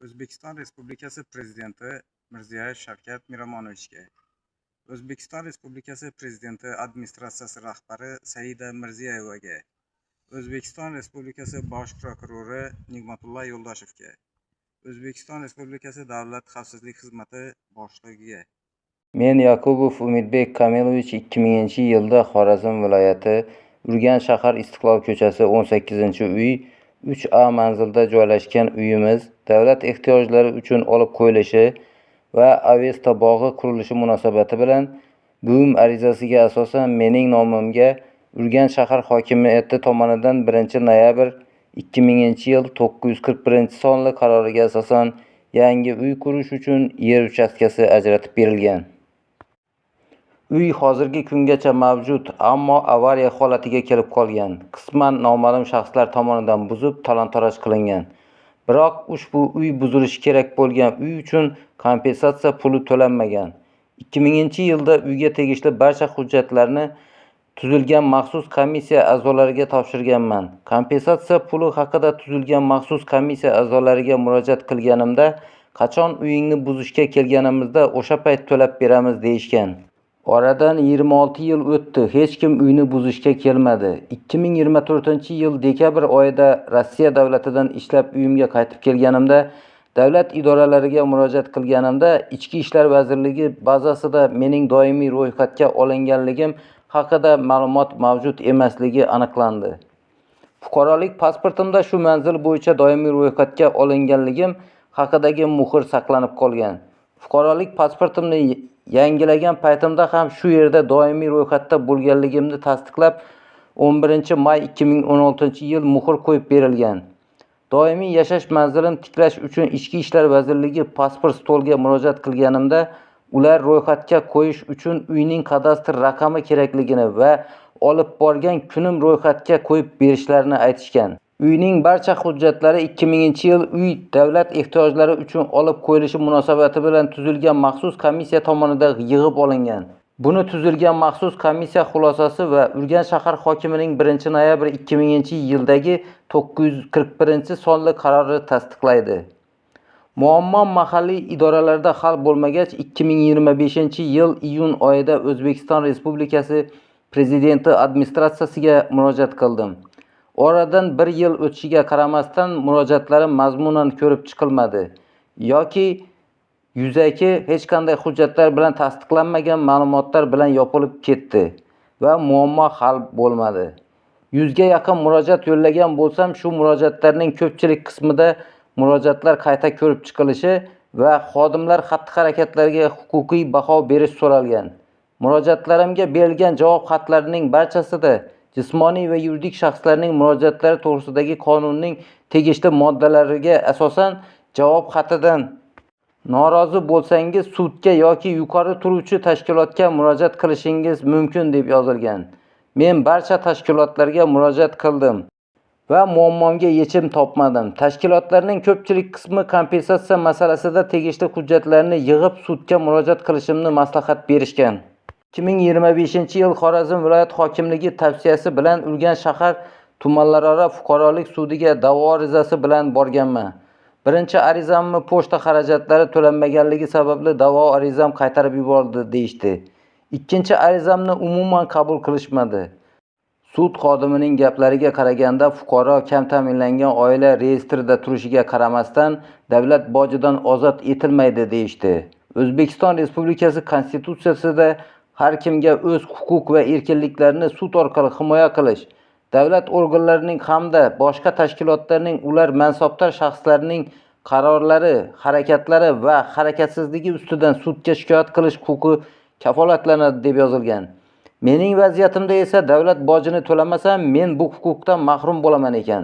O'zbekiston Respublikasi Prezidenti Mirziyoyev Shavkat Miromonovichga, O'zbekiston Respublikasi Prezidenti Administratsiyasi rahbari Saida Mirziyoyevaga, O'zbekiston Respublikasi Bosh prokurori Nig'matilla Yo'ldoshevga, O'zbekiston Respublikasi Davlat xavfsizlik xizmati boshlig'iga. Men Yakubov Umidbek Kamilovich 2000-yilda Xorazm viloyati, Urganch shahar, Istiqlol ko'chasi, 18-uy, 3A manzilda joylashgan uyimiz davlat ehtiyojlari uchun olib qo'yilishi va Avesto bog'i qurilishi munosabati bilan buvim arizasiga asosan mening nomimga Urganch shahar hokimiyati tomonidan 1-noyabr 2000-yil 941-sonli qaroriga asosan yangi uy qurish uchun yer uchastkasi ajratib berilgan. Uy hozirgi kungacha mavjud, ammo avariya holatiga kelib qolgan. Qisman noma'lum shaxslar tomonidan buzib, talon-taroj qilingan. Biroq ushbu uy buzilishi kerak bo'lgan uy uchun kompensatsiya puli to'lanmagan. 2000-yilda uyga tegishli barcha hujjatlarni tuzilgan maxsus komissiya a'zolariga topshirganman. Kompensatsiya puli haqida tuzilgan maxsus komissiya a'zolariga murojaat qilganimda, qachon uyingni buzishga kelganimizda o'sha payt to'lab beramiz deyishgan. Oradan 26 yil o'tdi, hech kim uyni buzishga kelmadi. 2024-yil dekabr oyida Rossiya davlatidan ishlab uyimga qaytib kelganimda, davlat idoralariga murojaat qilganimda, Ichki ishlar vazirligi bazasida mening doimiy ro'yxatga olinganligim haqida ma'lumot mavjud emasligi aniqlandi. Fuqarolik pasportimda shu manzil bo'yicha doimiy ro'yxatga olinganligim haqidagi muhr saqlanib qolgan. Fuqarolik pasportimni yangilagan paytimda ham shu yerda doimiy ro'yxatda bo'lganligimni tasdiqlab 11-may 2016-yil muhr qo'yib berilgan. Doimiy yashash manzilimni tiklash uchun Ichki ishlar vazirligi pasport stolga murojaat qilganimda, ular ro'yxatga qo'yish uchun uyning kadastr raqami kerakligini va olib borgan kunim ro'yxatga qo'yib berishlarini aytishgan. Uyning barcha hujjatlari 2000-yil uy davlat ehtiyojlari uchun olib qo'yilishi munosabati bilan tuzilgan maxsus komissiya tomonidan yig'ib olingan. Buni tuzilgan maxsus komissiya xulosasi va Urganch shahar hokimining 1-noyabr 2000-yildagi 941-sonli qarori tasdiqlaydi. Muammo mahalliy idoralarda hal bo'lmagach, 2025-yil iyun oyida O'zbekiston Respublikasi Prezidenti administratsiyasiga murojaat qildim. Oradan bir yil o'tishiga qaramasdan murojaatlarim mazmunan ko'rib chiqilmadi yoki yuzaki hech qanday hujjatlar bilan tasdiqlanmagan ma'lumotlar bilan yopilib ketdi va muammo hal bo'lmadi. 100 ga yaqin murojaat yo'llagan bo'lsam, shu murojaatlarning ko'pchilik qismida murojaatlar qayta ko'rib chiqilishi va xodimlar xatti-harakatlariga huquqiy baho berish so'ralgan. Murojaatlarimga berilgan javob xatlarining barchasida jismoniy va yuridik shaxslarning murojaatlari to'g'risidagi qonunning tegishli moddalariga asosan javob xatidan norozi bo'lsangiz sudga yoki yuqori turuvchi tashkilotga murojaat qilishingiz mumkin deb yozilgan. Men barcha tashkilotlarga murojaat qildim va muammomga yechim topmadim. Tashkilotlarning ko'pchilik qismi kompensatsiya masalasida tegishli hujjatlarni yig'ib sudga murojaat qilishimni maslahat berishgan. 2025-yil Xorazm viloyat hokimligi tavsiyasi bilan Urganch shahar tumanlararo fuqarolik sudiga da'vo arizasi bilan borganman. Birinchi arizamni pochta xarajatlari to'lanmaganligi sababli da'vo arizam qaytarib yuborildi deyishdi. Ikkinchi arizamni umuman qabul qilishmadi. Sud xodimining gaplariga qaraganda fuqaro kam ta'minlangan oila reyestrida turishiga qaramasdan davlat bojidan ozod etilmaydi deyishdi. O'zbekiston Respublikasi Konstitutsiyasida har kimga o'z huquq va erkinliklarini sud orqali himoya qilish, davlat organlarining hamda boshqa tashkilotlarning ular mansabdor shaxslarning qarorlari, harakatlari va harakatsizligi ustidan sudga shikoyat qilish huquqi kafolatlanadi deb yozilgan. Mening vaziyatimda esa davlat bojini to'lamasam, men bu huquqdan mahrum bo'laman ekan.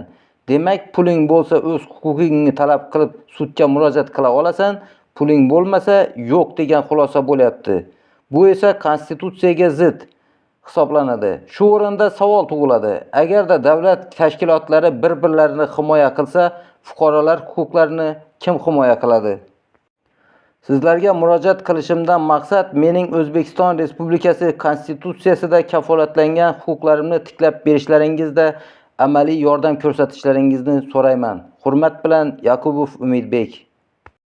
Demak, puling bo'lsa o'z huquqingni talab qilib sudga murojaat qila olasan, puling bo'lmasa yo'q degan xulosa bo'lyapti. Bu esa konstitutsiyaga zid hisoblanadi. Shu o'rinda savol tug'iladi. Agarda davlat tashkilotlari bir-birlarini himoya qilsa, fuqarolar huquqlarini kim himoya qiladi? Sizlarga murojaat qilishimdan maqsad mening O'zbekiston Respublikasi Konstitutsiyasida kafolatlangan huquqlarimni tiklab berishlaringizda amaliy yordam ko'rsatishlaringizni so'rayman. Hurmat bilan, Yakubov Umidbek.